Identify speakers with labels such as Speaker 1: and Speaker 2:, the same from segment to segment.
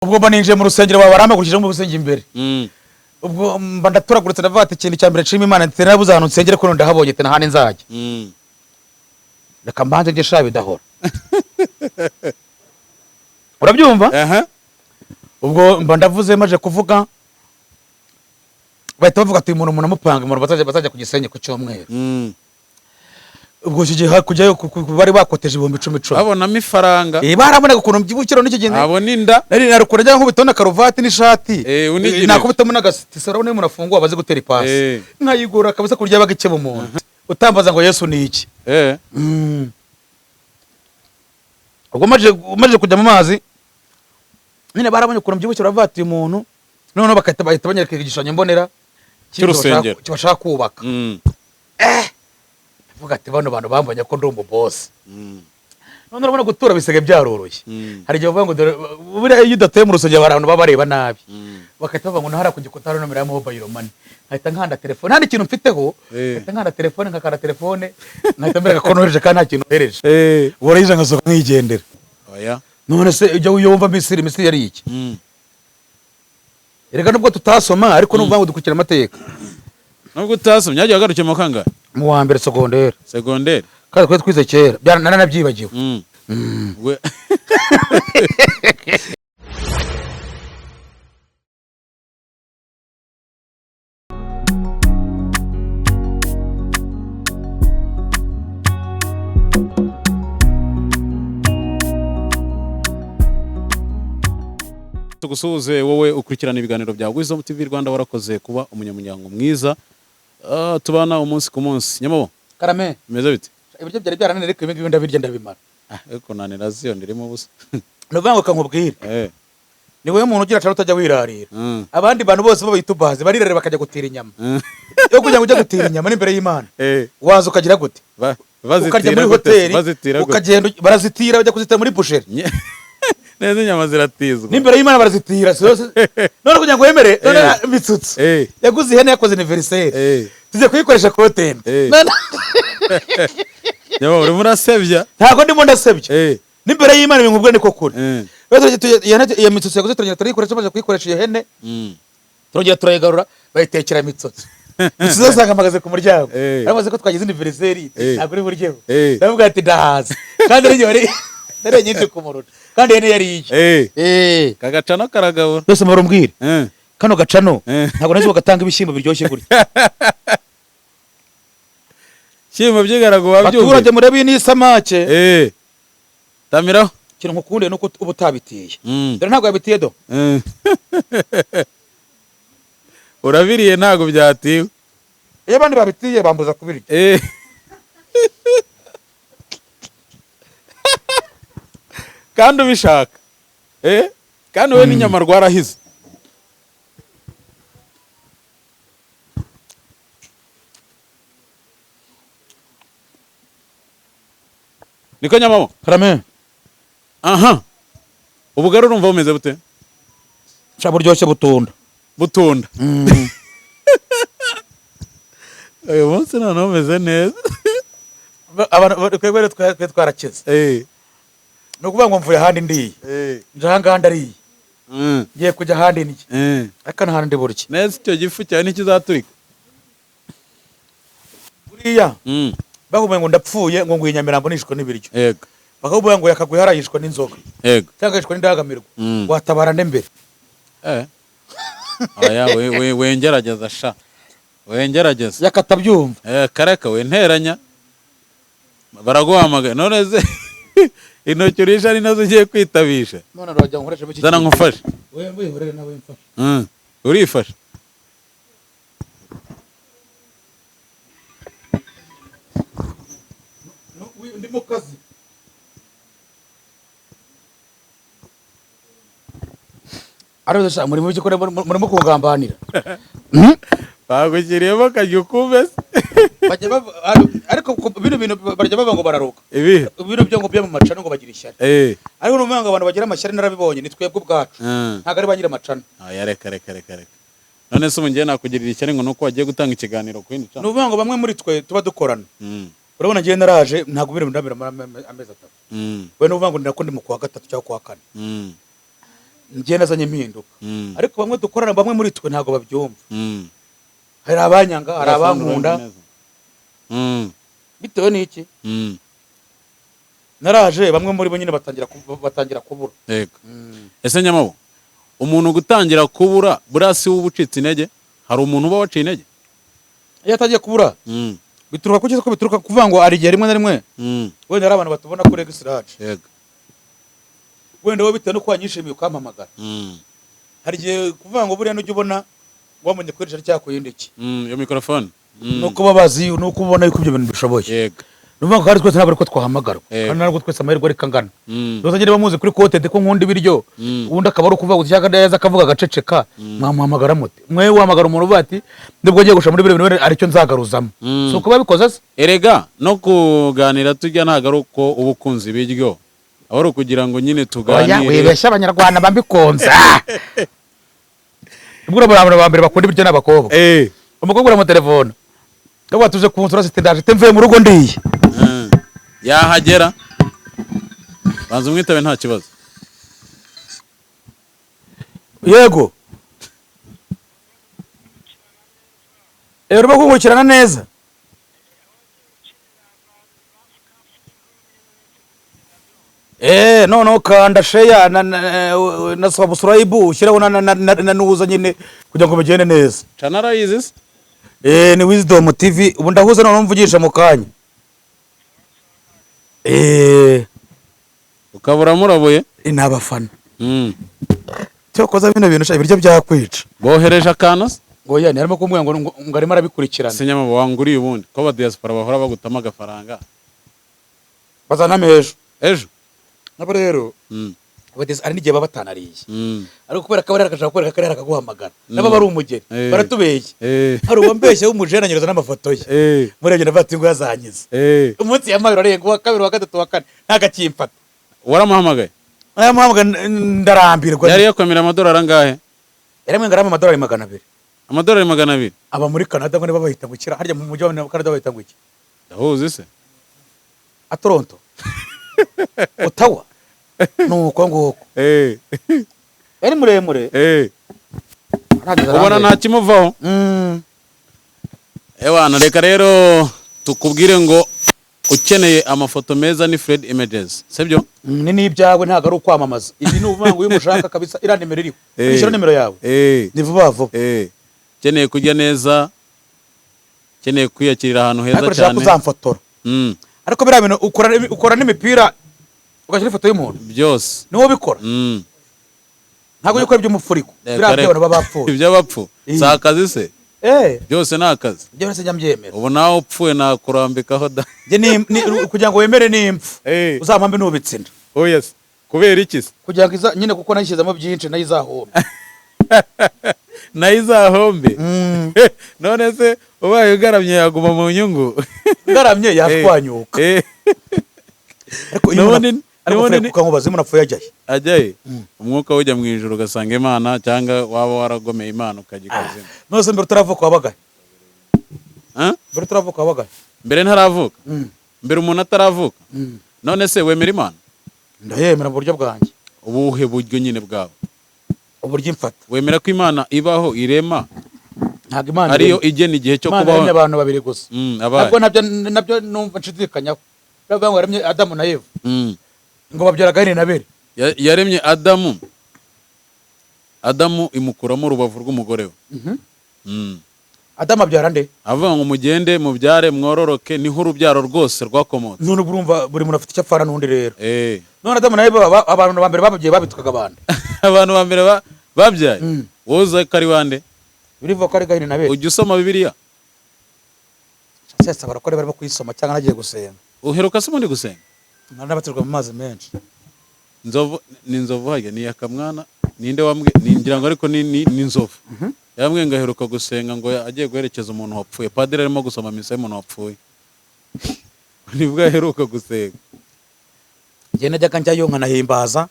Speaker 1: Ubwo mba ninjiye mu rusengero, baba barampagurukije mu rusengero imbere. Ubwo mba ndaturaguritse, ndavuga ati ikintu cya mbere nshima Imana, ati narabuze ahantu nsengere, ko ndahabonye, ati nahandi nzajya, reka mbanze njye sha bidahora, urabyumva?
Speaker 2: Aha.
Speaker 1: Ubwo mba ndavuze, maje kuvuga bahita bavuga ati umuntu amupanga umuntu bazajya ku Gisenyi ku cyumweru. Ubwo icyo gihe kujyayo bari bakoteje 10,000 10,000.
Speaker 2: Babonamo ifaranga.
Speaker 1: Eh, barabonaga ukuntu mbyibushye n'icyo gihe.
Speaker 2: Abona inda.
Speaker 1: Nari narukura njya nkubitaho na karuvati n'ishati.
Speaker 2: Eh, unigirira.
Speaker 1: Nakubitamo n'agasitisi, urabona iyo umuntu afunguwe abazi gutera ipasi. Nkayigura kabisa kurya yabaga ikeba umuntu utambaza ngo Yesu ni iki. Ubwo maje kujya mu mazi nyine, barabonye ukuntu mbyibushye, baravuga ati uyu muntu noneho bagahita bahita banyereka igishushanyo mbonera cy'inzu
Speaker 2: Cy'urusengero.
Speaker 1: Bashaka kubaka. Vuga ati bano bantu bambonye ko ndi umubosi. None urabona gutura bisigaye byaroroshye. Hari igihe bavuga ngo dore buriya iyo udatuye mu rusengero hari abantu baba bareba nabi. Bagahita bavuga ngo ntahara ku gikuta hari nomero ya mobile money, nkahita nkanda telefone nta n'ikintu mfiteho. Nkahita nkanda telefone, nkakanda telefone, nkahita mbereka ko nohereje kandi nta kintu nohereje. Ubwo ngasohoka nkigendera.
Speaker 2: Oya.
Speaker 1: None se ujya wumva Misiri yari iki? Erega nubwo tutasoma ariko nuvuga ngo dukurikira amateka.
Speaker 2: Nubwo utasomye, hagiye wagarukiye mu kangahe?
Speaker 1: Mu wa mbere secondaire.
Speaker 2: Secondaire.
Speaker 1: Kandi twari twize kera, naranabyibagiwe.
Speaker 2: Tugusuhuze wowe ukurikirana ibiganiro bya Wisdom TV Rwanda, warakoze kuba umunyamuryango mwiza. Ah, tubana umunsi ku munsi. Nyamabo.
Speaker 1: Karame.
Speaker 2: Bimeze bite?
Speaker 1: Ibiryo byari byarananiye, ariko ibi ngibi ndabirya ndabimara.
Speaker 2: Ah, ariko nanira ziyo ndirimo ubusa.
Speaker 1: Ni ukuvuga ngo kankubwire, ni wowe muntu ugira caro utajya wirarira. Abandi bantu bose b'abayitubazi barirarira bakajya gutira inyama. Yo kugira ngo ujye gutira inyama n'imbere y'Imana, waza ukagira gute? Ukarya
Speaker 2: Bazitira
Speaker 1: muri
Speaker 2: gute?
Speaker 1: hoteli.
Speaker 2: Bazitira gute?
Speaker 1: Ukagenda barazitira, bajya kuzitira muri boucherie.
Speaker 2: Neza, inyama ziratizwa.
Speaker 1: N'imbere y'Imana barazitira none kugira ngo wemere none Mitsutsu yaguze ihene, yakoze anniversaire, tugiye kuyikoresha content. None
Speaker 2: Nyamabo, urimo urasebya.
Speaker 1: Ntabwo ndimo ndasebya. N'imbere y'Imana ibintu nkubwira niko kuri. Rero iyo Mitsutsu yaguze turagenda turayikoresha, tumaze kuyikoresha iyo hene, turongera turayigarura, bayitekera Mitsutsu. Mitsutsu asanga mpagaze ku muryango. Arabaza ko twagize anniversaire, ntabwo uri buryeho. Ndavuga ati ndahaza, kandi ari wari nari nyinshi kumurusha, kandi ihene yari iye.
Speaker 2: Kagacano karagabura.
Speaker 1: Byose murumbwire. Kano gacano, ntabwo nazi ko gatanga ibishyimbo biryoshye gutya.
Speaker 2: Shyimbo byigaragu wabyumva.
Speaker 1: Abaturage murebe, iyi ni isamake.
Speaker 2: Tamiraho.
Speaker 1: Ikintu nkukundiye nuko uba utabitiye. Dore ntabwo yabitiye do.
Speaker 2: Urabiriye, ntabwo byatiwe.
Speaker 1: Iyo abandi babitiye bambuza kubirya.
Speaker 2: Kandi ubishaka. Kandi wowe n'inyama rwarahize. Niko Nyamabo.
Speaker 1: Karame.
Speaker 2: Aha. Ubugari urumva bumeze bute?
Speaker 1: Sha buryoshye butunda.
Speaker 2: Butunda. Uyu munsi noneho umeze neza.
Speaker 1: Abantu twebwe rero twe twarakize. Ni ukuvuga ngo mvuye ahandi ndiye, nje ahangaha ndariye, ngiye kujya ahandi ndye, ariko nta handi ndi burye.
Speaker 2: Neza, icyo gifu cyawe ntikizaturika.
Speaker 1: Buriya bakubwiye ngo ndapfuye, ngo nguye Nyamirambo nishwe n'ibiryo, bakakubwira ngo yakaguye harayishwe n'inzoga cyangwa yishwe n'indangamirwa, watabara nde mbere?
Speaker 2: Oya, we wengerageza sha. Wengerageza.
Speaker 1: Yakatabyumva.
Speaker 2: Eh, kareka we nteranya. Baraguhamagaye none se intoki urisha ari nazo ugiye kwitabisha.
Speaker 1: None urajya ngo nkoreshe iki?
Speaker 2: Zana nkufashe.
Speaker 1: Wewe wihorere nawe mfashe.
Speaker 2: Urifashe.
Speaker 1: Ndi mu kazi. Ariko sha muri mu by'ukuri murimo kungambanira.
Speaker 2: Bagushyiriyemo akajya ukumve se.
Speaker 1: Bajya ariko bino bintu barya bava ngo bararuka.
Speaker 2: Ibihe?
Speaker 1: Bino byo ngo byo mu macano ngo bagira ishyari. Ariko n'uvuga ngo abantu bagira amashyari narabibonye, ni twebwe ubwacu. Ntabwo ari ba nyiri amacano.
Speaker 2: Oya, reka reka reka reka. None se ubu ngiye nakugirira ishyari ngo nuko wagiye gutanga ikiganiro ku yindi
Speaker 1: Ni
Speaker 2: channel?
Speaker 1: ukuvuga ngo bamwe muri twe tuba dukorana. Urabona ngiye naraje ntabwo bino ndamira amezi 3. We ni ukuvuga ngo ndako ndi mu kwa gatatu cyangwa kwa kane. Njye nazanye impinduka, ariko bamwe dukorana, bamwe muri twe ntabwo babyumva. Hari abanyanga, hari abankunda bitewe n'iki. Naraje, bamwe muri bo nyine batangira kubura.
Speaker 2: Yego. Ese Nyamabo, umuntu gutangira kubura, buriya si we uba ucitse intege? Hari umuntu uba waciye intege?
Speaker 1: Iyo atangiye kubura, bituruka ku ko bituruka kuvuga ngo hari igihe rimwe na rimwe wenda hari abantu batubona kuri extra large, wenda wowe bitewe n'uko wanyishimiye ukampamagara. Hari igihe kuvuga ngo buriya nujya ubona wamenye kuri cyangwa ku yindi iki.
Speaker 2: Iyo mikorofone.
Speaker 1: Nuko baba bazi, nuko ubona yuko ibyo bintu bishoboye. Ni ukuvuga ngo kandi twese ntabwo ariko twahamagarwa, kandi ntabwo twese amahirwe ariko angana. Rwose niba muzi kuri kote ko nkunda ibiryo, ubundi akaba ari ukuvuga gusa cyangwa neza akavuga agaceceka, mwamuhamagara mute? Mwe wahamagara umuntu uvuga ati nibwo ngiye gusha muri biriya bintu aricyo nzagaruzamo? Si uko babikoze se?
Speaker 2: Erega no kuganira tujya, ntabwo ari uko uba ukunze ibiryo, aba ari ukugira ngo nyine
Speaker 1: Oya,
Speaker 2: tuganire.
Speaker 1: Wibeshya, Abanyarwanda bambikunze. Ubwo urabona abantu ba mbere bakunda ibiryo ni abakobwa. Umukobwa uramutelefona, ndavuga tuje ku nzu, urasite ndaje te mvuye mu rugo ndiye.
Speaker 2: Yahagera, banza umwitabe, nta kibazo.
Speaker 1: Yego. Urimo kunkurikirana neza? Noneho kanda share na subscribe, ushyireho na nuza nyine kugira ngo bigende neza.
Speaker 2: Cana arayizi se?
Speaker 1: Ni Wisdom TV. Ubu ndahuze, noneho mvugisha mu kanya.
Speaker 2: Ukabura murabuye.
Speaker 1: Ni abafana. Cyokoza bino bintu sha, ibiryo byakwica.
Speaker 2: Bohereje akantu se?
Speaker 1: Ngo ya arimo kumbwira ngo arimo arabikurikirana.
Speaker 2: Se Nyamabo, wanguriye ubundi ko abadiaspora bahora bagutamo agafaranga?
Speaker 1: Bazaname ejo.
Speaker 2: Ejo.
Speaker 1: Nabo rero hari n'igihe baba batanariye, ariko kubera ko abari agashaka kwereka kariya akaguhamagara, nabo bari umugeni. Baratubeshye. Hari uwambeshye w'umujene, anyereza n'amafoto ye. Murebye ndavuga ati ngo yazanyize. Umunsi yamaye urarenga, uwa kabiri, uwa gatatu, uwa kane, ntagakimpfata.
Speaker 2: Waramuhamagaye?
Speaker 1: Naramuhamagaye ndarambirwa.
Speaker 2: Yari yakwemera amadolari angahe?
Speaker 1: Yaramwe ngo arama amadolari 200.
Speaker 2: Amadolari 200?
Speaker 1: Aba muri Canada, ngo niba bahita gukira harya mu mujyi wa Canada bahita ngo iki?
Speaker 2: Ndahuzi se?
Speaker 1: A Toronto, Ottawa, nuko nguko. Yari muremure. Arangije
Speaker 2: Ubona
Speaker 1: arambeshya.
Speaker 2: nta kimuvaho. Ewana, reka rero tukubwire ngo ukeneye amafoto meza ni Fred Images, sibyo?
Speaker 1: Ni n'ibyawe, ntabwo ari ukwamamaza. Ibi ni ukuvuga ngo iyo umushaka kabisa, iriya nimero iriho, wishyura nimero yawe, ni vuba vuba.
Speaker 2: Ukeneye kurya neza, ukeneye kwiyakirira ahantu heza
Speaker 1: Ariko ndashaka
Speaker 2: cyane.
Speaker 1: uzamfotora. Ariko biriya bintu ukora n'imipira, ugashyira ifoto y'umuntu?
Speaker 2: Byose.
Speaker 1: Niwo ubikora? Ntabwo ujya ukora iby'umufuriko,
Speaker 2: Reka,
Speaker 1: biriya
Speaker 2: reka.
Speaker 1: by'abantu baba bapfuye?
Speaker 2: Iby'abapfu si akazi se? Byose ni akazi.
Speaker 1: Ibyo byose njya mbyemera.
Speaker 2: Ubu nawe upfuye nakurambikaho da.
Speaker 1: Njye kugira ngo wemere n'impfu, uzampambe nubitse inda.
Speaker 2: Oh yes, kubera iki se?
Speaker 1: Kugira ngo iza nyine, kuko nayishyizemo byinshi, nayo izahomba.
Speaker 2: Nayo izahombe? None se ubaye ugaramye yaguma mu nyungu?
Speaker 1: Ngaramye yashwanyuka. Ariko iyo ariko
Speaker 2: N'ubundi
Speaker 1: Fred, ukankubaza, iyo umuntu apfuye ajyahe?
Speaker 2: Ajyaye, umwuka ujya mu ijuru ugasanga Imana, cyangwa waba waragomeye Imana ukajya ikuzimu.
Speaker 1: None se mbere utaravuka wabagahe?
Speaker 2: Ah?
Speaker 1: Mbere utaravuka wabagahe?
Speaker 2: Mbere ntaravuka? Mbere umuntu ataravuka? None se wemera Imana?
Speaker 1: Ndayemera mu buryo bwanjye.
Speaker 2: Ubuhe buryo nyine bwawe?
Speaker 1: Uburyo imfata.
Speaker 2: Wemera ko Imana ibaho, irema,
Speaker 1: Ntabwo Imana
Speaker 2: ariyo
Speaker 1: irema.
Speaker 2: igena igihe cyo
Speaker 1: Imana
Speaker 2: kubaho?
Speaker 1: yaremye abantu babiri gusa.
Speaker 2: Abaye
Speaker 1: Ntabwo nabyo numva nshidikanyaho. Bavuga ngo yaremye Adamu na Eva, ngo babyara Gahini na Abeli.
Speaker 2: Yaremye Adamu, Adamu imukuramo urubavu rw'umugore we.
Speaker 1: Adamu abyara nde?
Speaker 2: Avuga ngo mugende mubyare mwororoke, niho urubyaro rwose rwakomotse.
Speaker 1: None ubu urumva buri muntu afite icyo apfana n'undi rero. None Adamu na Eva abantu ba mbere bababyeyi babitwaga abantu.
Speaker 2: Abantu ba mbere babyaye? Wowe uzi ko ari bande?
Speaker 1: Birivuga ko ari Gahini na Abeli.
Speaker 2: Ujya usoma Bibiliya?
Speaker 1: Sesa barakora barimo kuyisoma cyangwa nagiye gusenga.
Speaker 2: Uheruka se ubundi gusenga?
Speaker 1: Narabatirwa mu mazi menshi.
Speaker 2: Nzovu ni nzovu harya ni yakamwana, ninde wambwe ni ngira ngo ariko ni nzovu yambwiye ngo aheruka gusenga, ngo agiye guherekeza umuntu wapfuye, padiri arimo gusoma misa y'umuntu wapfuye, nibwo aheruka gusenga.
Speaker 1: Njye najyaga njyayo nkanahimbaza,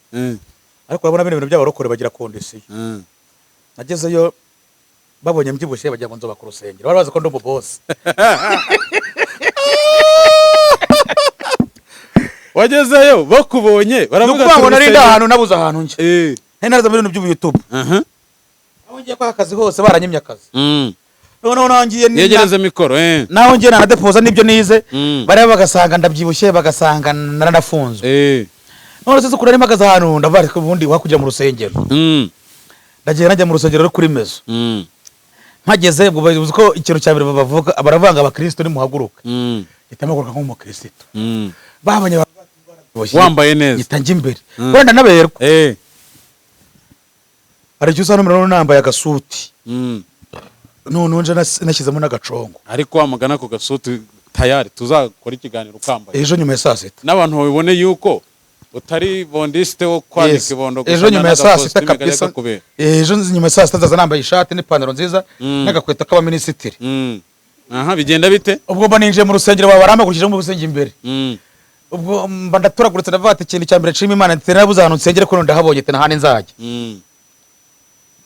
Speaker 1: ariko urabona bino bintu by'abarokore bagira condition. Nagezeyo babonye mbyibushye bagira ngo nzubaka urusengero, bari bazi ko ndi umubosi.
Speaker 2: Wagezeyo bakubonye
Speaker 1: Ni
Speaker 2: baravuga
Speaker 1: ukuvuga ngo
Speaker 2: ati
Speaker 1: nari ndi
Speaker 2: urusengero.
Speaker 1: ahantu nabuze ahantu njya. Nari naraza muri bintu by'ubu YouTube. Aho ngiye kwaka akazi hose baranyimye akazi. Noneho nangiye
Speaker 2: Yegereze mikoro
Speaker 1: naho ngiye nanadepoza n'ibyo nize, bareba bagasanga ndabyibushye, bagasanga naranafunzwe. None se ukuntu nari mpagaze ahantu, ndavuga ati ubundi wakujya mu rusengero. Ndagiye, najya mu rusengero ruri kuri mezo. Mpageze ubwo bazi ko ikintu cya mbere bavuga, baravanga abakristo, nimuhaguruke. Mpita mpaguruka nk'umukristo. Babonye baravuga,
Speaker 2: Wambaye neza.
Speaker 1: mpita njya imbere. Wenda naberwa. Hari icyo usanga noneho nambaye agasuti. Noneho nje nashyizemo n'agacongo.
Speaker 2: Ariko wamugana ako gasuti tayari tuzakora ikiganiro ukambaye.
Speaker 1: Ejo nyuma ya saa 6.
Speaker 2: N'abantu babibone yuko utari bondisite wo kwanika ibondo gusa.
Speaker 1: Ejo nyuma ya saa 6
Speaker 2: n'agakositimu kajya
Speaker 1: kabisa.
Speaker 2: kakubera.
Speaker 1: Ejo nyuma ya saa 6 nzaza nambaye ishati n'ipantaro nziza n'agakweto k'abaminisitiri.
Speaker 2: Aha bigenda bite?
Speaker 1: Ubwo mba ninjiye mu rusengero, baba barampagurukije mu rusengero imbere. Ubwo mba ndaturaguritse, ndavuga ati ikintu cya mbere nshima Imana, ati narabuze ahantu nsengere, ko ndahabonye, ati nahandi nzajya.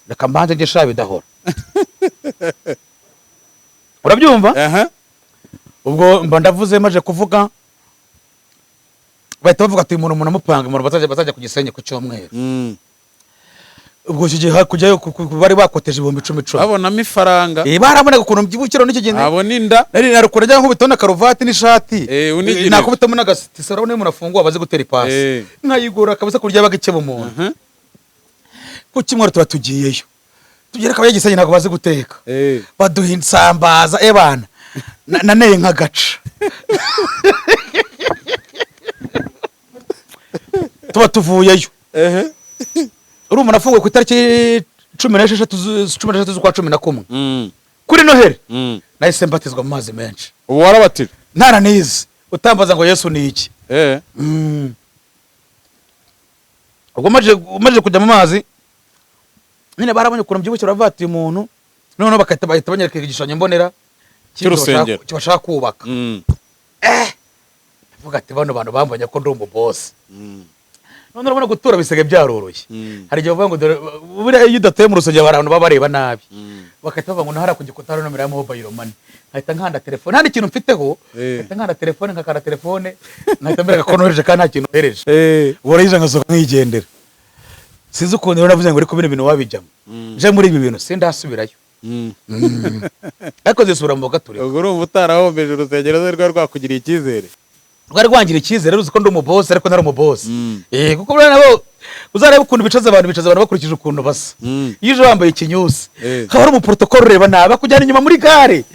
Speaker 1: Reka mbanze njye sha bidahora. Urabyumva?
Speaker 2: Aha.
Speaker 1: Ubwo mba ndavuze, maje kuvuga bahita bavuga ati umuntu amupanga umuntu bazajya ku Gisenyi ku cyumweru. Ubwo icyo gihe kujyayo bari bakoteje 10,000 10,000.
Speaker 2: Babonamo ifaranga.
Speaker 1: Barabonaga ukuntu mbyibushye n'icyo gihe.
Speaker 2: Abona inda.
Speaker 1: Nari narukura njya nkubitaho na karuvati n'ishati.
Speaker 2: Unigirira.
Speaker 1: Nakubitamo n'agasitisi, urabona iyo umuntu afunguwe abazi gutera ipasi. Nkayigura kabisa ku buryo yabaga ikeba umuntu. Ku cyumweru tuba tugiyeyo, tugere akaba Gisenyi ntabwo bazi guteka. Baduha insambaza, ebana naneye nk'agaca, tuba tuvuyeyo. Urumva nafunguwe ku itariki 16 16 z'ukwa 11. Kuri Noheli nahise mbatizwa mu mazi menshi.
Speaker 2: Ubu warabatije?
Speaker 1: Ntaranize, utambaza ngo Yesu ni iki. Ubwo maje kujya mu mazi nyine, barabonye ukuntu mbyibushye, baravuga ati uyu muntu, noneho bagahita bahita banyereka igishushanyo mbonera cy'inzu
Speaker 2: Cy'urusengero.
Speaker 1: Bashaka kubaka. Vuga ati bano bantu bambonye ko ndi umubosi. None urabona gutura bisigaye byaroroshye. Hari igihe bavuga ngo dore buriya iyo udatuye mu rusengero abantu baba bareba nabi. Bagahita bavuga ngo nahara ku gikuta hari nomero ya mobile money, nkahita nkanda telefone, nta n'ikintu mfiteho. Nkahita nkanda telefone, nkakanda telefone, nkahita mbereka ko nohereje kandi nta kintu nohereje. Ubwo nkasohoka nkigendera. Sinzi ukuntu rero navuze ngo ariko bino bintu wabijyamo, nje muri ibi bintu sindasubirayo. Ariko zisubira mu gaturika.
Speaker 2: Ubwo urumva utarahombeje urusengero ze rwari rwakugiriye icyizere?
Speaker 1: Rwari rwangira icyizere, ruzi ko ndi umubosi, ariko ntari umubosi. Kuko buriya nabo uzarebe ukuntu bicaza abantu bakurikije ukuntu basa. Iyo uje wambaye ikinyusi, haba hari umuprotokolo ureba nabi, akujyana inyuma muri gare.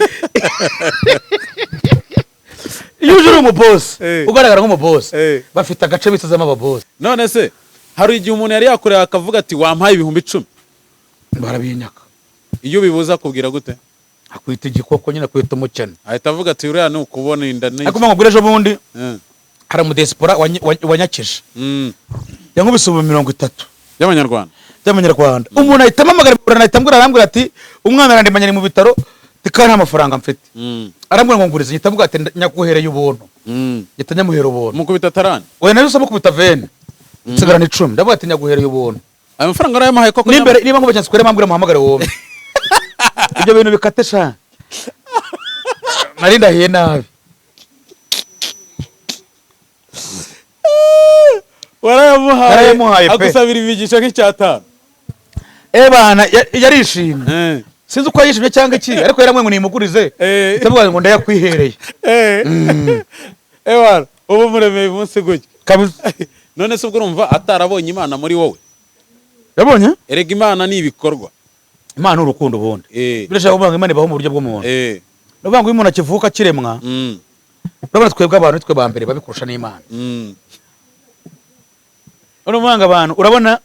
Speaker 1: Iyo uje uri umubosi, ugaragara nk'umubosi, bafite agace bicazamo ababosi.
Speaker 2: None se hari igihe umuntu yari yakoreye akavuga ati wampaye 10,000?
Speaker 1: Barabinyaka.
Speaker 2: Iyo ubibuza akubwira gute?
Speaker 1: Akwita igikoko nyine, akwita umukene.
Speaker 2: Ahita avuga ati uriya ni ukubona inda ni
Speaker 1: Ariko ngo ejo bundi hari umudesipora wanyakije. Yankubise 30,000
Speaker 2: By'abanyarwanda?
Speaker 1: By'amanyarwanda. Umuntu ahita ampamagara, ahita ambwira, arambwira ati umwana arandemanye ari mu bitaro, kandi nta mafaranga mfite. Arambwira ngo ngurize, mpita mvuga ati nyaguhereye ubuntu. Mpita nyamuhera ubuntu.
Speaker 2: Mukubita tarani?
Speaker 1: Oya, nari usaba kubita veni, nsigarana 10, ndavuga ati nyaguhereye ubuntu.
Speaker 2: Ayo mafaranga warayamuhaye koko?
Speaker 1: Nimbere niba nkuba cyane mbwira muhamagare wombi, ibyo bintu bikate sha, nari ndahiye nabi.
Speaker 2: Warayamuhaye?
Speaker 1: Narayamuhaye pe.
Speaker 2: Agusabira imigisha nk'icyatanu?
Speaker 1: Ebana yarishimye. Sinzi uko yishimye cyangwa iki, ariko yaramwe ngo nimugurize. Ndavuga ngo ndayakwihereye.
Speaker 2: Ewana ubu muremeye umunsi gutya.
Speaker 1: Kabisa.
Speaker 2: None se ubwo urumva atarabonye Imana muri wowe?
Speaker 1: Yabonye.
Speaker 2: Erega Imana ni ibikorwa.
Speaker 1: Imana ni urukundo ubundi. Birashaka kuvuga ngo Imana ibaho mu buryo bw'umuntu. Ni ukuvuga ngo iyo umuntu akivuka akiremwa, urabona twebwe abantu nitwe ba mbere babikurusha n'Imana. Urumva ngo abantu, urabona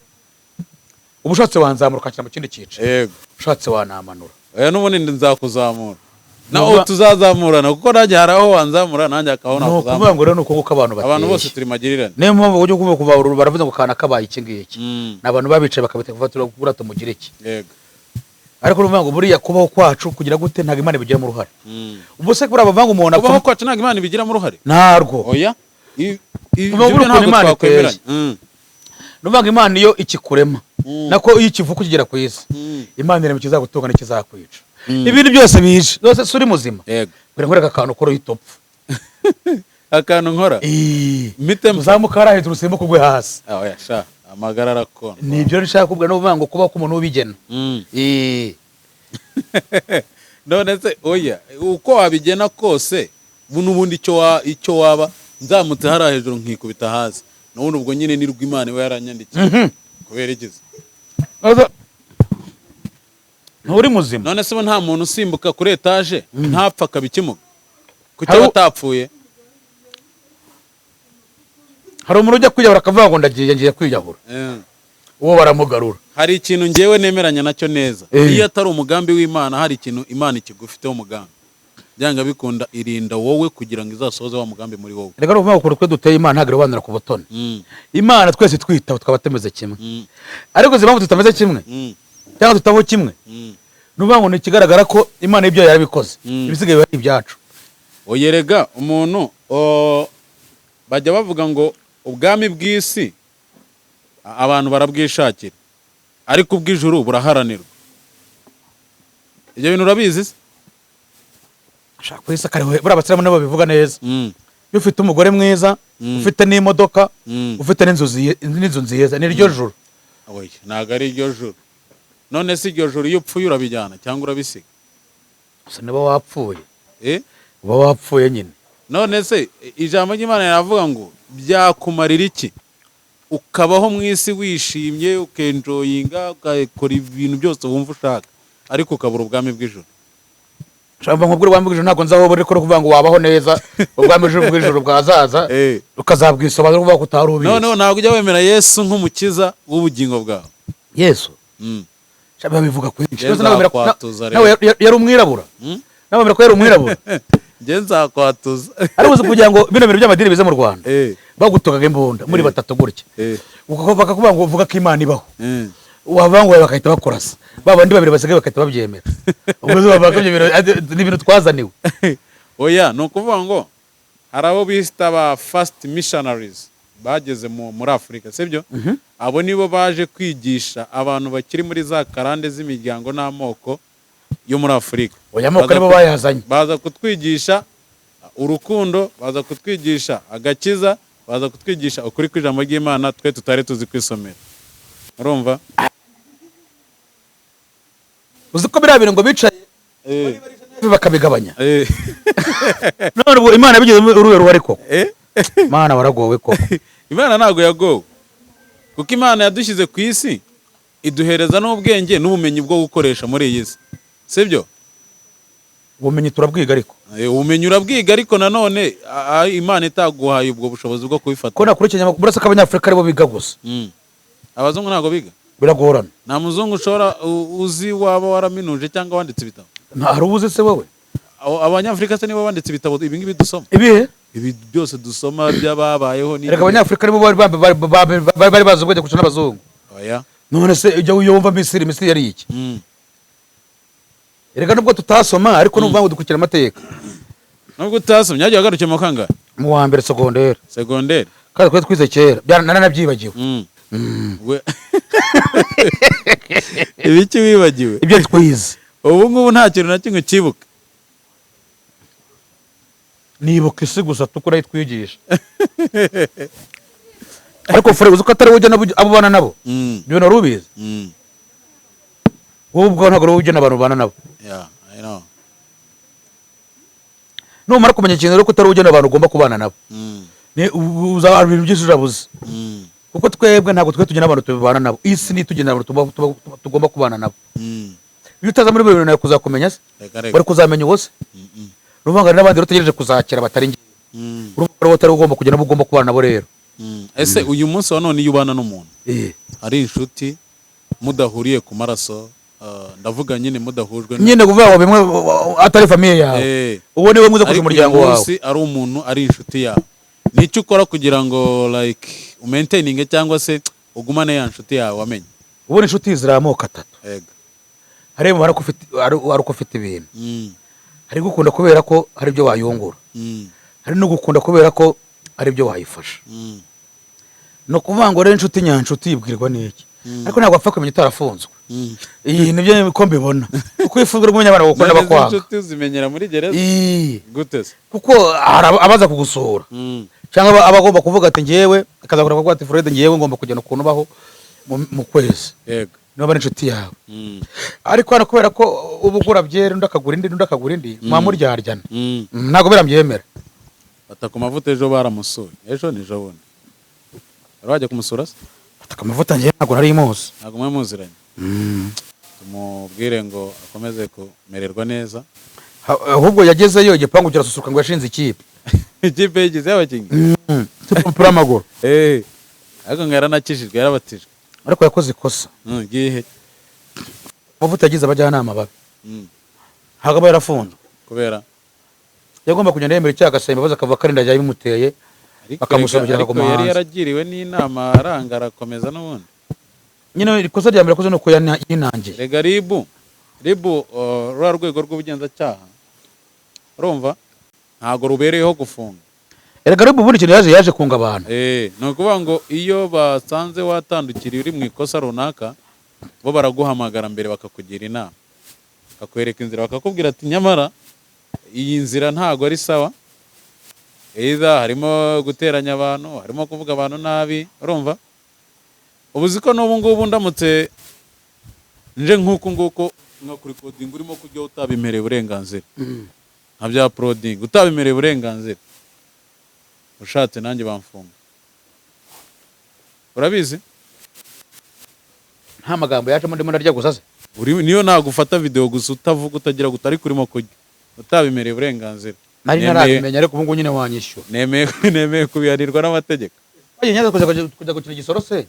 Speaker 1: uba ushatse wanzamura ukanshyira mu kindi cyiciro. Ushatse wanamanura.
Speaker 2: Oya, n'ubundi nzakuzamura nawe. Tuzazamurana kuko nanjye hari aho wanzamura, nanjye hakabaho
Speaker 1: Ni ukuvuga
Speaker 2: nakuzamura.
Speaker 1: ngo rero ni uko nguko abantu bateye.
Speaker 2: Abantu bose turi magirirane.
Speaker 1: Niyo mpamvu ujya kuvuga kuva baravuze ngo kana kabaye iki ngiki. Ni abantu babicaye bakabita kuva turabura tumugire iki. Ariko urumva ngo buriya kubaho kwacu kugira gute, ntabwo Imana ibigiramo uruhare. Ubwo se buriya bavanga umuntu
Speaker 2: Kubaho
Speaker 1: apfa
Speaker 2: kwacu ntabwo Imana ibigiramo uruhare?
Speaker 1: Ntarwo.
Speaker 2: Oya,
Speaker 1: Uba
Speaker 2: ibyo
Speaker 1: buri ukuntu
Speaker 2: ntabwo
Speaker 1: Imana
Speaker 2: twakwemeranya.
Speaker 1: iteye. Ni ukuvuga ngo Imana iyo ikikurema, nako iyo ikivuka ukigera ku isi, Imana irema ikizagutunga n'ikizakwica. Ibintu byose bije zose si uri muzima. Kugira ngo akantu ukora uhita upfa.
Speaker 2: Akantu nkora
Speaker 1: Ii.
Speaker 2: Mpite mpfa.
Speaker 1: Uzamuka hariya hejuru, usimbuke ugwe hasi.
Speaker 2: Ah, oya sha, Amagara arakondwa.
Speaker 1: Ni ibyo nshaka kuvuga, no kuvuga ngo kuba k'umuntu ubigena.
Speaker 2: None se oya, uko wabigena kose, n'ubundi icyo waba nzamutse hariya hejuru nkikubita hasi, n'ubundi ubwo nyine ni rw'Imana iba yaranyandikiye kubera igize.
Speaker 1: Nturi muzima.
Speaker 2: None se ubu nta muntu usimbuka kuri etaje ntapfa akaba ikimuga? Kuki
Speaker 1: Hari
Speaker 2: aba atapfuye?
Speaker 1: Hari umuntu ujya kwiyahura akavuga ngo ndagiye, ngiye kwiyahura. Uwo baramugarura.
Speaker 2: Hari ikintu ngewe nemeranya nacyo neza. Iyo atari umugambi w'Imana, hari ikintu Imana ikigufiteho umugambi, byanga bikunda irinda wowe kugira ngo izasohoze wa mugambi muri wowe.
Speaker 1: Reka, ni ukuvuga ngo ukuntu twe duteye, Imana ntabwo irobanura ku butoni. Imana twese twitaba twaba tumeze kimwe. Ariko izi mpamvu tutameze kimwe cyangwa tutabaho kimwe, ni ukuvuga ngo ni ikigaragara ko Imana ibyo yarabikoze, ibisigaye biba ari ibyacu.
Speaker 2: Oyerega umuntu bajya bavuga ngo ubwami bw'isi abantu barabwishakira, ariko ubw'ijuru buraharanirwa. Ibyo bintu urabizi se?
Speaker 1: Shaka kwisa kare, buriya abasilamu nabo babivuga neza. Iyo ufite umugore mwiza, ufite n'imodoka, ufite n'inzu nziza, ni ryo juru.
Speaker 2: Oya, ntabwo ari iryo juru. None se iryo juru iyo upfuye urabijyana cyangwa urabisiga?
Speaker 1: Gusa niba wapfuye,
Speaker 2: Eh?
Speaker 1: uba wapfuye nyine.
Speaker 2: None se ijambo ry'Imana riravuga ngo byakumarira iki ukabaho mu isi wishimye, ukenjoyinga, ugakora ibintu byose wumva ushaka, ariko ukabura ubwami bw'ijuru?
Speaker 1: Shamba nkubwire, ubwami bw'ijuru ntabwo nzi aho buri, ko kuvuga ngo wabaho neza, ubwami bw'ijuru bwazaza ukazabwisobanura kuvuga ko utari ubizi.
Speaker 2: Noneho ntabwo ujya wemera Yesu nk'umukiza w'ubugingo bwawe?
Speaker 1: Yesu? Shamba babivuga kwinshi.
Speaker 2: Njye nzakwatuza rero.
Speaker 1: Nawe yari umwirabura. Nawe wemera ko yari umwirabura?
Speaker 2: Njye nzakwatuza.
Speaker 1: Ariko uzi kugira ngo bino bintu by'amadini bize mu Rwanda, bagutungaga imbunda muri batatu gutya, bakakuvuga ngo uvuga ko Imana ibaho, wavuga ngo bagahita bakurasa, ba bandi babiri basigaye bagahita babyemera. Ubwo zo bavuga ko ibyo bintu ni ibintu twazaniwe.
Speaker 2: Oya, ni ukuvuga ngo hari abo bita ba first missionaries bageze muri Afurika, sibyo? Abo nibo baje kwigisha abantu bakiri muri za karande z'imiryango n'amoko yo muri Afurika.
Speaker 1: Oya, amoko nibo bayazanye.
Speaker 2: Baza kutwigisha urukundo, baza kutwigisha agakiza, baza kutwigisha ukuri kw'ijambo ry'Imana twe tutari tuzi kwisomera, urumva?
Speaker 1: Uzi ko biriya bintu ngo bicaye bakabigabanya? None ubu Imana yabigizemo uruhe ruhare koko? Imana waragowe koko.
Speaker 2: Imana ntabwo yagowe, kuko Imana yadushyize ku isi iduhereza n'ubwenge n'ubumenyi bwo gukoresha muri iyi si, sibyo?
Speaker 1: Ubumenyi turabwiga ariko.
Speaker 2: Ubumenyi urabwiga, ariko nanone Imana itaguhaye ubwo bushobozi bwo kubifata.
Speaker 1: Ko nakurikiranye amakuru, uretse ko Abanyafurika aribo biga gusa.
Speaker 2: Abazungu ntabwo biga?
Speaker 1: Biragorana.
Speaker 2: Nta muzungu ushobora uzi waba waraminuje cyangwa wanditse ibitabo?
Speaker 1: Hari ubuze se wowe?
Speaker 2: Abanyafurika se nibo banditse ibitabo ibi ngibi dusoma?
Speaker 1: Ibihe?
Speaker 2: Ibi byose dusoma by'ababayeho ni
Speaker 1: Reka, Abanyafurika nibo bari bazi ubwenge kurusha n'abazungu.
Speaker 2: Oya.
Speaker 1: None se ujya wumva Misiri yari iki? Reka, nubwo tutasoma, ariko n'uvuga ngo dukurikira amateka.
Speaker 2: Nubwo utasomye, hagiye wagarukiye mu kangahe?
Speaker 1: Mu wa mbere segonderi.
Speaker 2: Segonderi.
Speaker 1: Kandi twari twize kera, naranabyibagiwe.
Speaker 2: Ibiki wibagiwe?
Speaker 1: Ibyo twize.
Speaker 2: Ubu ngubu nta kintu na kimwe ukibuka?
Speaker 1: Nibuka isi gusa tuko urayitwigisha, ariko fure, uzi ko atari wowe ujya abo ubana nabo? Ibyo bintu wari ubizi? Wowe ubwawe ntabwo ari wowe ugena abantu ubana nabo.
Speaker 2: Yeah, I know.
Speaker 1: Numara kumenya ikintu rero ko utari ugena abantu ugomba kubana nabo, uzaba ibintu byinshi urabuze. Kuko twebwe ntabwo twe tugena abantu tubana nabo, isi niyo itugena abantu tugomba kubana nabo. Iyo utaza muri bibiri nawe kuzakumenya se?
Speaker 2: Reka reka.
Speaker 1: Wari kuzamenya uwo se? Ni ukuvuga ngo hari n'abandi rero utegereje kuzakira batari njye. Urumva ko utari ugomba kugena abo ugomba kubana nabo rero.
Speaker 2: Ese uyu munsi wa none iyo ubana n'umuntu ari inshuti mudahuriye ku maraso, ndavuga nyine mudahujwe
Speaker 1: Nyine kuvuga ngo bimwe atari famille yawe, uwo niwe mwiza kurusha
Speaker 2: ariko
Speaker 1: umuryango
Speaker 2: uyu
Speaker 1: wawe.
Speaker 2: munsi ari umuntu ari inshuti yawe, nicyo ukora kugira ngo like umaintaininge cyangwa se ugumane ya nshuti yawe wamenye?
Speaker 1: Ubundi inshuti ziri amoko atatu.
Speaker 2: Ego.
Speaker 1: Hari umubare ko ufite ari uko ufite ibintu, hari gukunda kubera ko hari ibyo wayungura, hari no gukunda kubera ko hari ibyo wayifasha. Ni ukuvuga ngo rero inshuti nyanshuti yibwirwa n'iki? Ariko ntabwo wapfa kumenya utarafunzwe. Iyi nibyo ko mbibona, kuko iyo ufunzwe uri abantu bagukunda
Speaker 2: None izi
Speaker 1: bakwanga.
Speaker 2: Inshuti uzimenyera muri gereza?
Speaker 1: Ii.
Speaker 2: Gute se?
Speaker 1: Kuko hari abaza kugusura. Cyangwa aba agomba kuvuga ati ngewe, akazakora kuvuga ati: "Fred, ngewe ngomba kugena ukuntu ubaho mu kwezi." Niba ari inshuti yawe. Ariko hano kubera ko uba ugura byeri, undi akagura indi, undi akagura indi, muba muryaryana. Ntabwo birabyemera.
Speaker 2: Fata ku mavuta, ejo baramusuye, ejo ni ejo bundi. Wari wajya kumusura se?
Speaker 1: Fata amavuta, ngewe ntabwo nari muzi.
Speaker 2: Ntabwo mwe muziranye. Tumubwire ngo akomeze kumererwa neza.
Speaker 1: Ahubwo yagezeyo igipangu kirasusuruka, ngo yashinze ikipe.
Speaker 2: Ikipe yigize y'abakinnyi.
Speaker 1: Umupira w'amaguru.
Speaker 2: Eh, ariko ngo yaranakijijwe, yarabatijwe.
Speaker 1: Ariko yakoze ikosa.
Speaker 2: Gihe?
Speaker 1: Amavuta yagize abajyanama babi. Ntabwo aba yarafunzwe.
Speaker 2: Kubera?
Speaker 1: Yagomba kugenda yemera icyaha, agasaba imbabazi, akavuga ko ari inda bimuteye,
Speaker 2: Ariko
Speaker 1: bakamusomera,
Speaker 2: ariko
Speaker 1: akaguma
Speaker 2: yari
Speaker 1: hanze.
Speaker 2: yaragiriwe n'inama, aranga, arakomeza n'ubundi.
Speaker 1: Nyine ikosa rya mbere yakoze ni uko yinangiye.
Speaker 2: Rega RIB, ruriya rwego rw'ubugenzacyaha, urumva ntabwo rubereyeho gufunga.
Speaker 1: Erega RIB ubundi ikintu yaje kunga abantu.
Speaker 2: Eh, ni ukuvuga ngo iyo basanze watandukiriye, uri mu ikosa runaka, bo baraguhamagara mbere bakakugira inama, bakakwereka inzira, bakakubwira ati: "Nyamara iyi nzira ntabwo ari sawa, either harimo guteranya abantu, harimo kuvuga abantu nabi." Urumva ubu uzi ko n'ubu ngubu ndamutse nje nk'uku nguku nkakurecordinga urimo kurya utabimereye uburenganzira, nka bya uploading utabimereye uburenganzira, ushatse nanjye bamfunga, urabizi?
Speaker 1: Nta magambo yacamo, ndimo ndarya gusa se?
Speaker 2: Niyo nagufata video gusa utavuga, utagira guta, ariko urimo kurya utabimereye uburenganzira.
Speaker 1: Nari ntarabimenya, ariko ubu ngubu nyine wanyishyura.
Speaker 2: Nemeye kubihanirwa n'amategeko.
Speaker 1: Twagiye Nyanza kujya gukina igisoro se,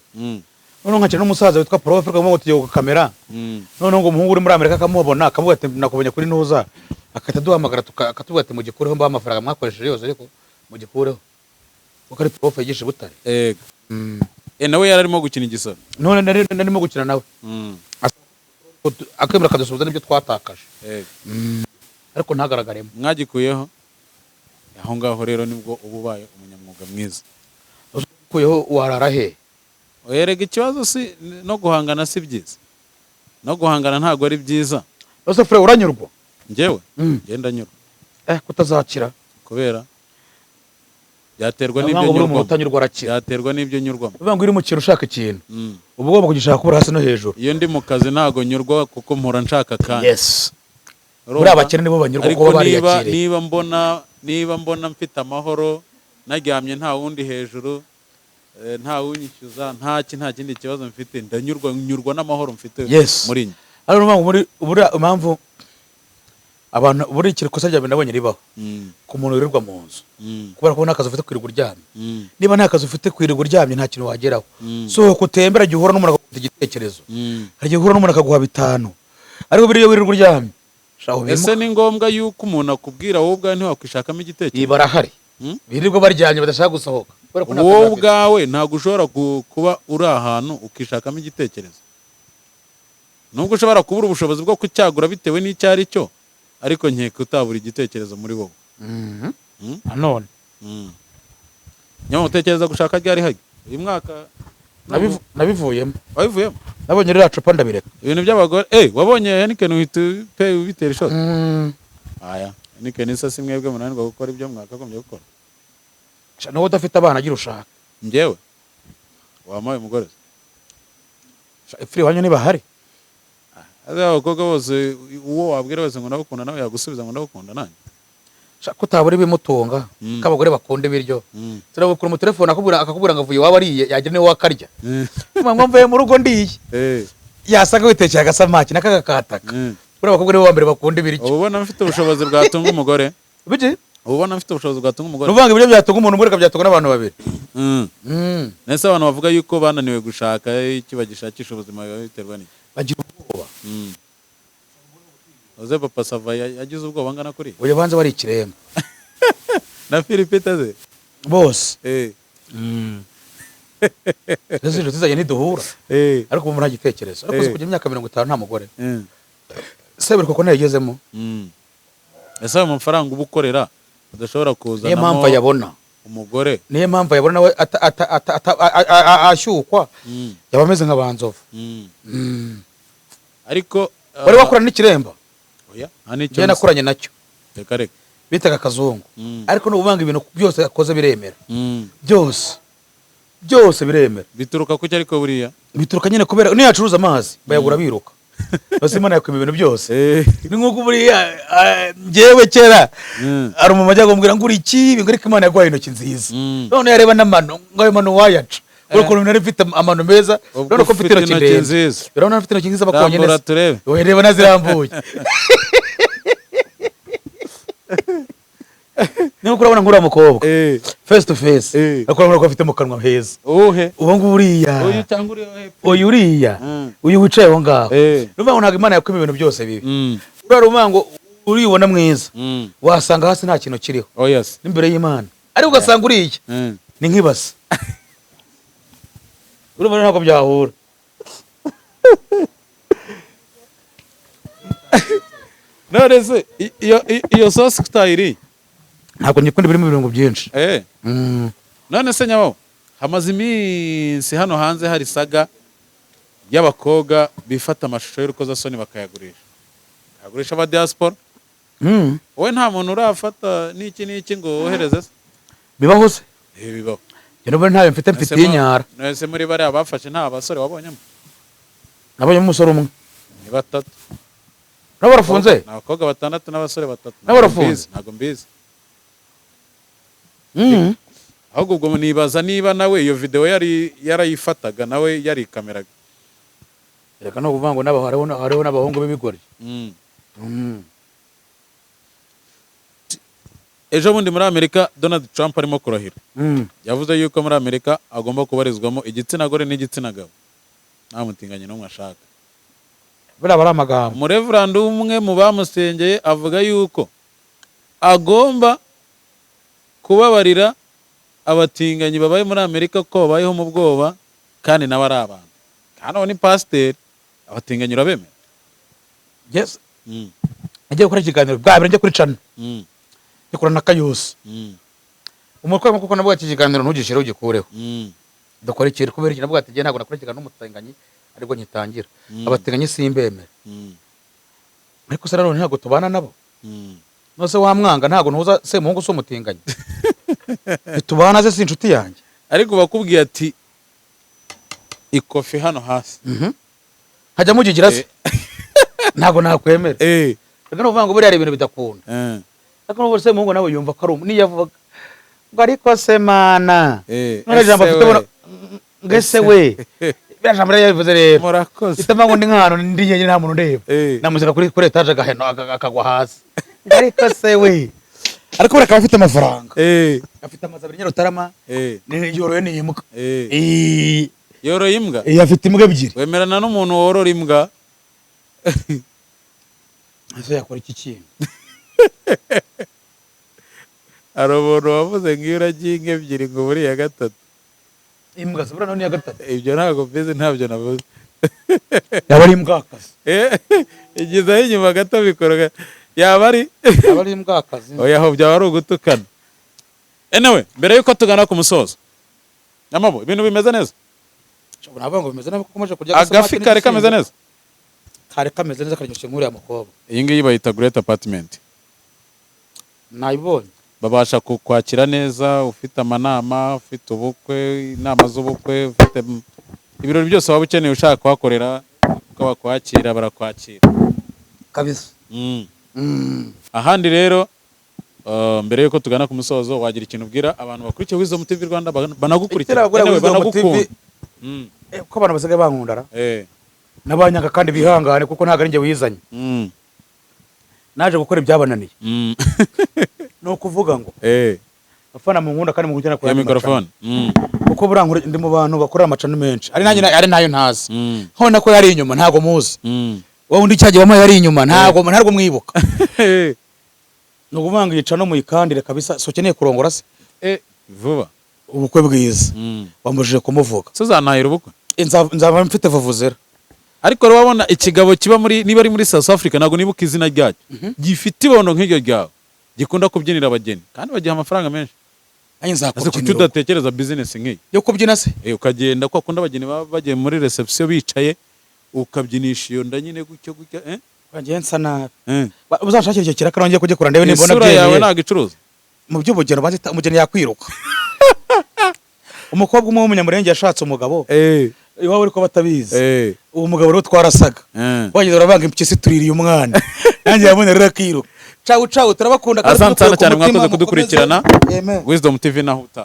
Speaker 1: noneho nkakina n'umusaza witwa Prof, ukavuga ngo tugiye gukamera. Noneho ngo umuhungu uri muri Amerika akamubona, akavuga ati: "Nakubonye kuri ntuza," akahita aduhamagara, akatubwira ati: "Mugikureho, mbaho amafaranga mwakoresheje yose, ariko mugikureho," kuko ari prof yigisha i Butare.
Speaker 2: Ego. Eh, nawe yari arimo gukina igisoro?
Speaker 1: None narimo gukina nawe, akemera akadusubiza n'ibyo twatakaje.
Speaker 2: Ego.
Speaker 1: Ariko ntagaragaremo.
Speaker 2: Mwagikuyeho aho ngaho rero nibwo uba ubaye umunyamwuga mwiza.
Speaker 1: Ukuyeho warara he?
Speaker 2: Erega ikibazo si no guhangana, si byiza no guhangana, ntabwo ari byiza.
Speaker 1: Ese Fure, uranyurwa?
Speaker 2: Njyewe?
Speaker 1: Mm.
Speaker 2: Ngenda nyurwa.
Speaker 1: Eh, kutazakira.
Speaker 2: Kubera byaterwa
Speaker 1: Niyo
Speaker 2: n'ibyo
Speaker 1: mpamvu buri muntu
Speaker 2: nyurwamo.
Speaker 1: utanyurwa arakira.
Speaker 2: Byaterwa n'ibyo nyurwamo.
Speaker 1: Bivuga ngo uri mu kintu ushaka ikintu, uba ugomba kugishaka kubura hasi no hejuru.
Speaker 2: Iyo ndi mu kazi ntabwo nyurwa, kuko mpora nshaka kandi.
Speaker 1: Yes.
Speaker 2: Urumva?
Speaker 1: Buriya abakene nibo banyurwa,
Speaker 2: Ariko
Speaker 1: kuko baba
Speaker 2: niba
Speaker 1: bariyakiriye.
Speaker 2: niba mbona mfite amahoro, naryamye nta wundi hejuru, nta wunyishyuza, nta kindi kibazo mfite, ndanyurwa, nyurwa n'amahoro mfite muri njye.
Speaker 1: Ariko niyo mpamvu buriya impamvu abantu buri ikintu, ikosa rya mbere nabonye ribaho ku muntu wirirwa mu nzu, kubera ko nta kazi ufite kwirirwa uryamye. Niba nta kazi ufite kwirirwa uryamye, nta kintu wageraho. Sohoka utembera, igihe uhura n'umuntu akaguha igitekerezo. Hari igihe uhura n'umuntu akaguha 5, ariko buriya iyo wirirwa uryamye shaho
Speaker 2: Ese ni ngombwa yuko umuntu akubwira? Wowe ubwawe ntiwakwishakamo igitekerezo?
Speaker 1: Iyi barahari. Birirwa baryamye, badashaka gusohoka kubera ko nta kazi
Speaker 2: Wowe
Speaker 1: bafite.
Speaker 2: ubwawe ntabwo ushobora kuba uri ahantu ukishakamo igitekerezo, nubwo ushobora kubura ubushobozi bwo kucyagura bitewe n'icyo ari cyo, ariko nkeka utabura igitekerezo muri wowe.
Speaker 1: Nanone.
Speaker 2: Nyamara utekereza gushaka ryari hajya uyu mwaka?
Speaker 1: Nabivuyemo.
Speaker 2: Wabivuyemo?
Speaker 1: Nabonye ririya cupa ndabireka.
Speaker 2: Ibintu by'abagore, wabonye Heineken uhita pe ubitera ishoti. Aya Heineken isa si mwebwe munanirwa gukora ibyo mwakagombye gukora.
Speaker 1: Sha, n'uwo udafite abana agira ushaka.
Speaker 2: Njyewe wampaye umugore se?
Speaker 1: Sha, ipfiri iwanyu ntibahari.
Speaker 2: Azi abakobwa bose, uwo wabwira wese ngo ndagukunda, nawe yagusubiza ngo ndagukunda nanjye.
Speaker 1: Sha, ko utabura ibimutunga. Ko abagore bakunda ibiryo. Turabukura mu telefone, akakubwira ngo avuye iwabo ariye, yagira niwe wakarya. Ngo mvuye mu rugo ndiye. Yasanga witekeye agasamaki n'akagakataka. Buriya abakobwa nibo ba mbere bakunda ibiryo.
Speaker 2: Uba ubona mfite ubushobozi bwatunga umugore?
Speaker 1: Biki?
Speaker 2: Uba ubona mfite ubushobozi bwatunga umugore?
Speaker 1: Ni ukuvuga ngo ibiryo byatunga umuntu umwe reka byatunga n'abantu babiri.
Speaker 2: Nese abantu bavuga yuko bananiwe gushaka, iki bagishakisha ubuzima, biba biterwa n'iki?
Speaker 1: Bagira ubwoba.
Speaker 2: Uze Papa Sava yagize ubwoba angana kuri
Speaker 1: Uyu banza bari ikiremba.
Speaker 2: Na Philipita ze.
Speaker 1: Bose. Ese inshuti zanjye ntiduhura? Ariko ubu nta gitekerezo, ariko uzi kugira imyaka 50 nta mugore. Seburi koko ntiyagezemo.
Speaker 2: Ese ayo mafaranga uba ukorera udashobora
Speaker 1: Niyo
Speaker 2: kuzanamo
Speaker 1: mpamvu ayabona.
Speaker 2: umugore?
Speaker 1: Niyo mpamvu ayabona, nawe ashyukwa, yaba ameze nka banzovu.
Speaker 2: Ariko
Speaker 1: Wari wakorana n'ikiremba?
Speaker 2: Oya, nta n'icyo
Speaker 1: Njye
Speaker 2: nzi.
Speaker 1: nakoranye nacyo.
Speaker 2: Reka reka.
Speaker 1: Bitaga Kazungu. Ariko ni ubanga ibintu byose akoze biremera. Byose byose biremera.
Speaker 2: Bituruka kuki ariko buriya?
Speaker 1: Bituruka nyine kubera niyo yacuruza amazi bayagura biruka. Basi Imana yakwima ibintu byose. Ni nk'uko buriya njyewe kera hari umuntu wajyaga kumbwira ngo uri ikibi, ngo ariko Imana yaguhaye intoki nziza. None yareba n'amano, ngo ayo mano wayaca, uri ukuntu nari mfite amano meza.
Speaker 2: Ubwo
Speaker 1: None ko mfite
Speaker 2: ufite
Speaker 1: intoki
Speaker 2: intoki
Speaker 1: ndende.
Speaker 2: nziza.
Speaker 1: Urabona mfite intoki nziza bakonyine.
Speaker 2: Rambura turebe.
Speaker 1: Oya, reba nazirambuye. Niba urabona nk'uriya mukobwa face to face, ariko urabona ko afite mu kanwa heza.
Speaker 2: Uwuhe?
Speaker 1: Ubu ngubu uriya.
Speaker 2: Uyu cyangwa uri hepfo?
Speaker 1: Uyu uriya. Uyu wicaye aho ngaho. Ni ukuvuga ngo ntabwo Imana yakwima ibintu byose bibi. Uriya ruvuga ngo uribona mwiza, wasanga hasi nta kintu kiriho.
Speaker 2: Oh yes.
Speaker 1: N'imbere y'Imana, ariko ugasanga uriya ni nk'ibase. Urumva ntabwo byahura.
Speaker 2: None se iyo sosi utayiriye?
Speaker 1: Ntabwo ngikunda birimo ibirungo byinshi.
Speaker 2: None se nyabaho, hamaze iminsi hano hanze hari saga y'abakobwa bifata amashusho y'urukozasoni bakayagurisha, bakayagurisha aba diaspora. Wowe nta muntu urafata n'iki n'iki ngo wohereze se?
Speaker 1: Bibaho se?
Speaker 2: Eh, bibaho.
Speaker 1: Njye n'ubu ntayo mfite, mfite iyinyara.
Speaker 2: None muri bariya bafashe nta basore wabonyemo?
Speaker 1: Nabonyemo umusore umwe.
Speaker 2: Ni batatu.
Speaker 1: Nabo barafunze?
Speaker 2: Ni abakobwa batandatu n'abasore batatu.
Speaker 1: Nabo barafunze?
Speaker 2: Ntabwo mbizi. Ahubwo ubwo nibaza niba nawe iyo video yari yarayifataga, nawe yarikameraga.
Speaker 1: Reka, no kuvuga ngo hariho n'abahungu b'ibigoryi.
Speaker 2: Ejo bundi muri Amerika Donald Trump arimo kurahira, yavuze yuko muri Amerika agomba kubarizwamo igitsina gore n'igitsina gabo, nta mutinganyi n'umwe ashaka.
Speaker 1: Buriya aba ari amagambo.
Speaker 2: Umureverandi umwe mu bamusengeye avuga yuko agomba kubabarira abatinganyi babaye muri Amerika ko babayeho mu bwoba kandi nawe ari abantu. Kandi uwo ni pasiteri. Abatinganyi urabemera?
Speaker 1: Yes. Nagiye gukora ikiganiro bwa mbere njya kuri channel, njya na Kayusi. Umutwe kuko navuga ati ikiganiro ntugishyire, ugikureho. Dukora ikintu kubera iki? Navuga ati njye ntabwo nakora ikiganiro n'umutinganyi, aribwo ngitangira. Abatinganyi simbemera. Ariko se nanone ntabwo tubana nabo. Nose wamwanga? Ntabwo ntuza Semuhungu si umutinganyi? Ntitubana se? Si inshuti yanjye?
Speaker 2: Ariko bakubwiye ati ikofi hano hasi.
Speaker 1: Nkajya mugigira se? Ntabwo nakwemera. Reka, ni ukuvuga ngo buriya hari ibintu bidakunda. Ariko n'ubu Semuhungu nawe yumva ko ari niyo avuga ngo ariko se mana, none ijambo
Speaker 2: ese
Speaker 1: afite
Speaker 2: we.
Speaker 1: Ubona ngo ese we, biriya jambo rero yabivuze rero.
Speaker 2: Murakoze.
Speaker 1: Itama ngo ndi nk'ahantu ndi njyenyine, nta muntu undeba. Namushyira kuri etaje agaheno akagwa hasi. Ngo ariko se we, ariko buriya akaba afite amafaranga. Afite amazu abiri Nyarutarama. Yoroye n'imbwa.
Speaker 2: Yoroye imbwa?
Speaker 1: Afite imbwa ebyiri.
Speaker 2: Wemerana n'umuntu worora imbwa?
Speaker 1: Ese yakora iki kintu?
Speaker 2: Hari umuntu wavuze ngo iyo uragiye inka ebyiri ngo buriya gatatu.
Speaker 1: Imbwa se buriya nayo ni iya gatatu?
Speaker 2: Ibyo ntabwo mbizi, ntabyo navuze.
Speaker 1: Yaba ari imbwakazi.
Speaker 2: Igezaho inyuma gato bikora yaba ari
Speaker 1: Yaba ari imbwakazi.
Speaker 2: Oya, aho byaba ari ugutukana. Anyway, mbere yuko tugana ku musozo, Nyamabo, ibintu bimeze neza?
Speaker 1: Navuga ngo bimeze nabi kuko umaze kurya
Speaker 2: Agafi
Speaker 1: agasamaki
Speaker 2: kari kameze
Speaker 1: n'ibishyimbo.
Speaker 2: neza?
Speaker 1: Kari kameze neza, karyoshye nk'uriya mukobwa.
Speaker 2: Iyi ngiyi bayita Great Apartment.
Speaker 1: Nayibonye.
Speaker 2: Babasha kukwakira neza, ufite amanama, ufite ubukwe, inama z'ubukwe, ufite ibirori byose waba ukeneye, ushaka kuhakorera uko bakwakira, barakwakira.
Speaker 1: Kabisa.
Speaker 2: Ahandi rero, mbere yuko tugana ku musozo, wagira ikintu ubwira abantu bakurikiye Wisdom TV Rwanda, banagukurikira,
Speaker 1: Icyo nababwira
Speaker 2: anyway,
Speaker 1: Wisdom
Speaker 2: banagukunda.
Speaker 1: TV, ko abantu basigaye bankundara n'abanyanga kandi bihangane, kuko ntabwo ari njye wizanye. Naje gukora ibyabananiye. Ni ukuvuga ngo abafana munkunda kandi mukundana kuri
Speaker 2: ya
Speaker 1: andi
Speaker 2: mikrofone.
Speaker 1: macano. Kuko buriya ndi mu bantu bakorera amacano menshi, ari nanjye ari nayo ntazi. Nkabona ko yari inyuma, ntabwo muzi. Wowe undi cyagiye wamuhaye yari inyuma, ntabwo mwibuka. Ni ukuvuga ngo yica no muyikandire kabisa. Si ukeneye kurongora se?
Speaker 2: Vuba.
Speaker 1: Ubukwe bwiza. Wambujije kumuvuga.
Speaker 2: Se uzantahira ubukwe?
Speaker 1: Nzaba mfite vuvuzera.
Speaker 2: Ariko rero wabona ikigabo kiba muri, niba ari muri South Africa, ntabwo nibuka izina ryacyo, gifite ibondo nk'iryo ryawe, gikunda kubyinira abageni kandi bagiha amafaranga menshi.
Speaker 1: Nanjye
Speaker 2: Ese kuki
Speaker 1: nzakubyinira.
Speaker 2: udatekereza business nk'iyi?
Speaker 1: Yo kubyina se?
Speaker 2: Ukagenda ko akunda abageni baba bagiye muri reception bicaye, ukabyinisha iyo nda nyine gutyo gutyo, eh?
Speaker 1: Ngiye nsa nabi.
Speaker 2: Eh.
Speaker 1: Uzanshakire icyo kiraka nongeye kugikora, ndebe nimbona
Speaker 2: Isura yawe
Speaker 1: byemeye.
Speaker 2: ntabwo icuruza.
Speaker 1: Mu by'ubugeni ubanza umugeni yakwiruka. Umukobwa umwe w'Umunyamurenge yashatse umugabo iwabo, ariko batabizi. Uwo mugabo rero twarasaga. Wageze uravanga impyisi, tuririye umwana, nanjye yabona rero akiruka. Cawu cawu, turabakunda kandi
Speaker 2: Asante sana
Speaker 1: dukuye ku
Speaker 2: cyane,
Speaker 1: mutima,
Speaker 2: mwakoze kudukurikirana.
Speaker 1: mukomeze. Amen.
Speaker 2: Wisdom TV, naho utaha.